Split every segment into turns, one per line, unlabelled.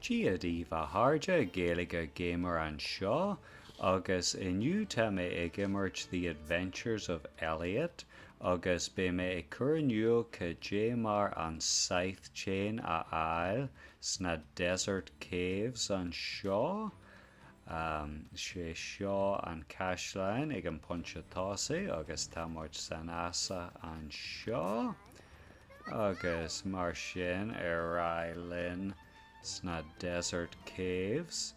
Dia daoibh a chairde, Gaeilge Gamer anseo, agus inniu tá mé ag imirt The Adventures of Elliot agus beidh mé ag cur in iúl cad é mar an Scythe Chain a fháil sna Desert Caves anseo. Sé seo an caisleán ag an pointe tosaigh agus tá muid san fhásach anseo. Agus mar sin ar aghaidh linn sna Desert Caves.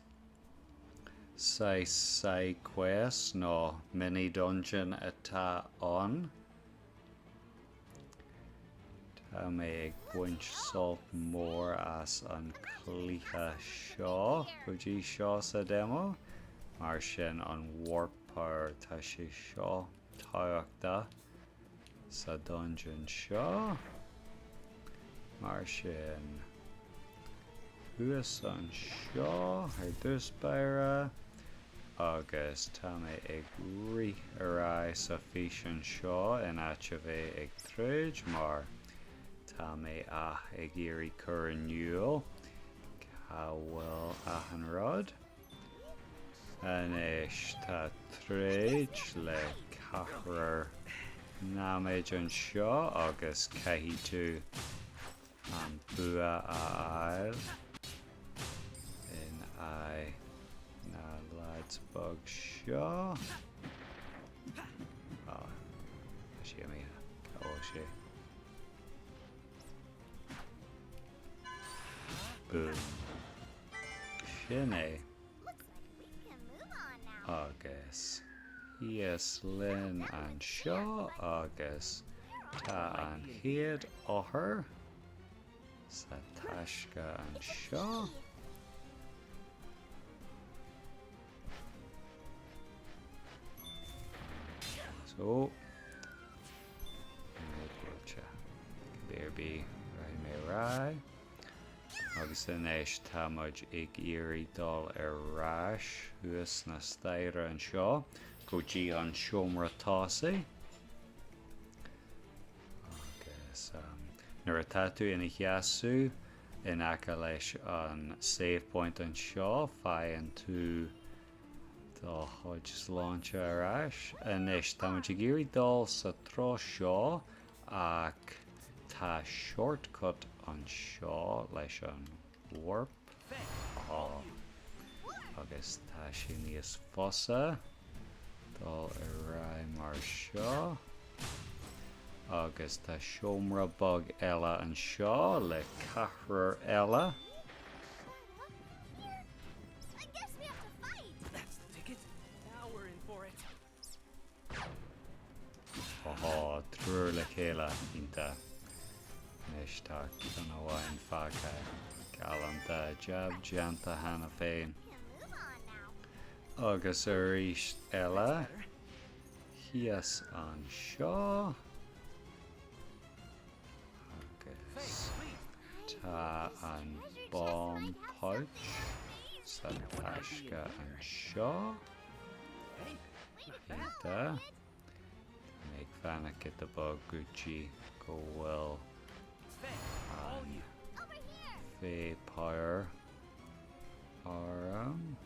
Saghas side quest nó mini dungeon atá ann. Tá mé ag baint sult mór as an cluiche seo go dtí seo sa demo. Mar sin an warp power tá sé seo tábhachtach. sa dungeon seo. Mar sin, thuas anseo ar dtús báire agus tá mé ag rith ar aghaidh sa físeán seo in áit a bheith ag troid mar tá mé ach ag iarraidh cur in iúl cá bhfuil achan rud. Anois tá troid le ceathrar námhaid anseo agus caithfidh tú an bua a fháil in aghaidh na lads beag seo. Tá sé imithe. Cá bhfuil sé? Boom. Sin é. Agus thíos linn anseo agus tá an chéad eochair sa taisce anseo. So, buailte. Cibé ar bith, rachaidh mé ar aghaidh. Agus anois tá muid ag iarraidh dul ar ais thuas na staighre anseo go dtí an seomra tosaigh. Agus nuair atá tú ina sheasamh in aice leis an save point anseo faigheann tú do chuid sláinte ar ais. Anois tá muid ag iarraidh dul sa treo seo Ach tá shortcut anseo leis an warp. Á, agus tá sé níos fusa dul ar aghaidh mar seo. Agus tá seomra beag eile anseo le ceathrar eile. Tá triúr le chéile, iontach. Anois tá ceann amháin fágtha. Galánta, jab déanta cheana féin. Agus arís eile, thíos anseo. Agus tá an bomb pouch sa taisce anseo. Iontach. Tá mé ag fanacht giota beag go dtí go bhfuil an Fey Power orm.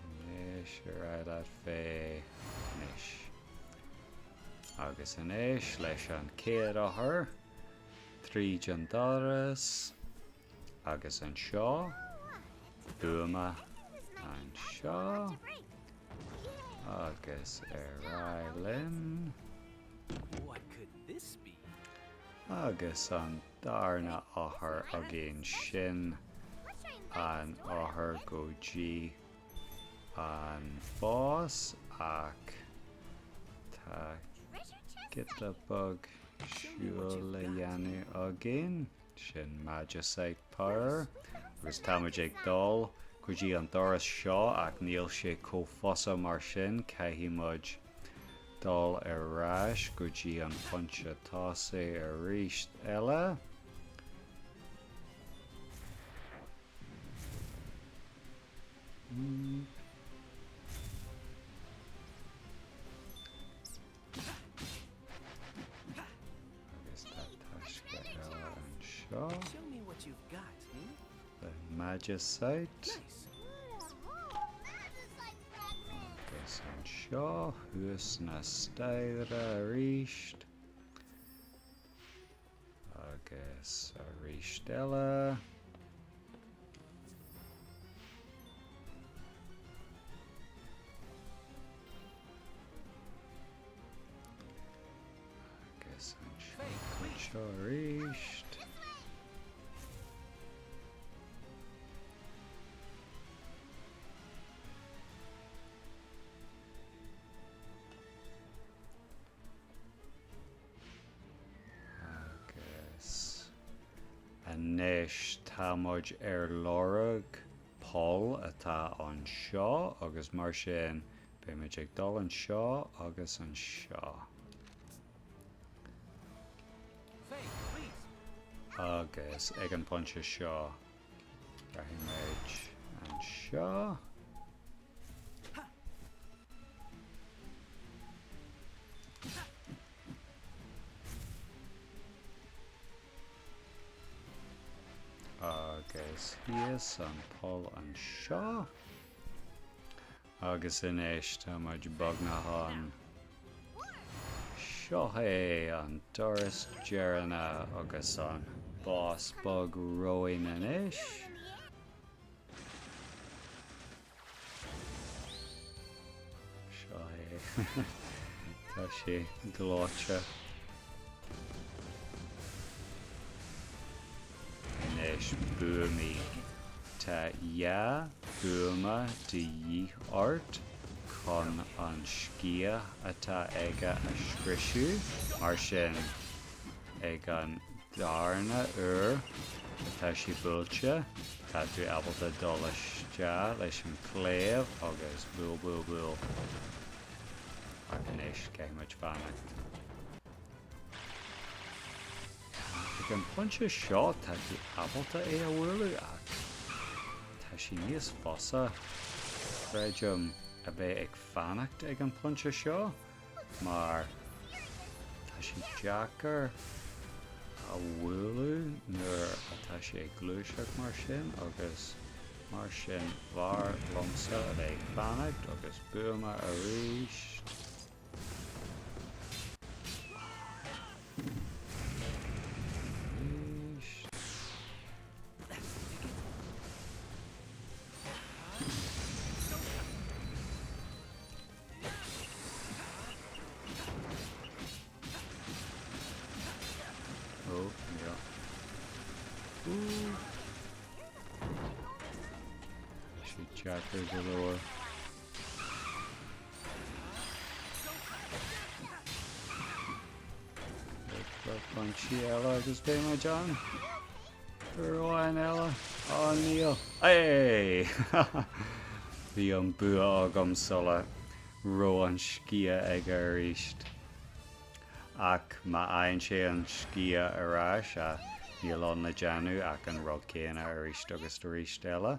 Anois ar aghaidh leat Fey. Anois. Agus anois leis an chéad eochair tríd an doras. Agus anseo, buama anseo, agus ar aghaidh linn. Agus an darna eochair againn sin an eochair go dtí an boss ach tá giota beag siúil le dhéanamh againn. Sin Magicite Power. Agus táimid ag dul go dtí an doras seo ach níl sé chomh fusa mar sin, caithfidh muid dul ar ais go dtí an pointe tosaigh arís eile. Agus tá taisce eile anseo. an Magicite. Agus anseo thuas na staighre arís. Agus arís eile. Agus anseo arís. Agus anois tá muid ar lorg poll atá anseo agus mar sin beidh muid ag dul anseo agus anseo. Agus ag an bpointe seo rachaidh muid anseo. Agus thíos an poll anseo. Agus anois tá muid beagnach ann. Seo é an doras deireanach agus an boss beag romhainn anois. Seo é. Tá sé gleoite. Anois buamaí. Tá dhá bhuama de dhíth ort chun an sciath atá aige a scriosadh, mar sin ag an darna uair atá sé buailte, tá tú ábalta dul isteach leis an claíomh agus buail, buail, buail. Ach anois, caithfidh muid fanacht. Ag an pointe seo, tá tú ábalta é a bhualadh ach tá sé níos fusa, creidim, a bheith ag fanacht ag an pointe seo. mar tá sé deacair a bhualadh nuair atá sé ag gluaiseacht mar sin agus mar sin b'fhearr liomsa a bheith ag fanacht agus buama arís. Arís. Ó, níl. Ooh. Tá sé deacair go leor. Cúpla pointí eile agus beidh muid ann. Uair amháin eile. Ó níl. Hey! Bhí an bua agam sula raibh an sciath aige arís. Ach má fhaigheann sé an sciath ar ais, níl ann le déanamh ach an rud céanna arís agus arís eile.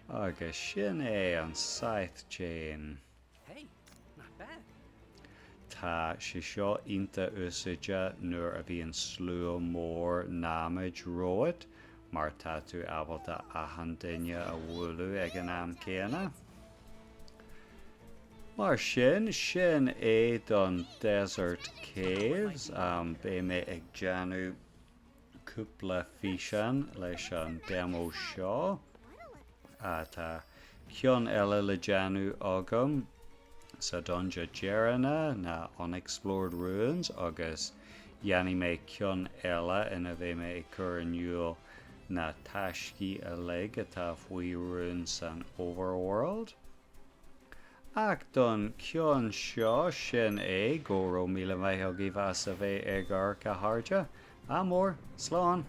Agus sin é an Scythe Chain.
Hey, not bad.
Tá sé seo iontach úsáideach nuair a bhíonn slua mór námhaid romhat mar tá tú ábalta achan duine a bhualadh ag an am céanna. Mar sin, sin é don Desert Caves. Beidh mé ag déanamh cúpla físeán leis an demo seo. Tá ceann eile le déanamh agam sa dungeon deireanach, na Unexplored Ruins, agus dhéanfaidh mé ceann eile ina bheidh mé ag cur in iúl na taiscí uilig atá faoi rún san Overworld. Ach don cheann seo, sin é, go raibh míle maith agaibh as a bheith ag amharc, a chairde. Ádh mór, slán!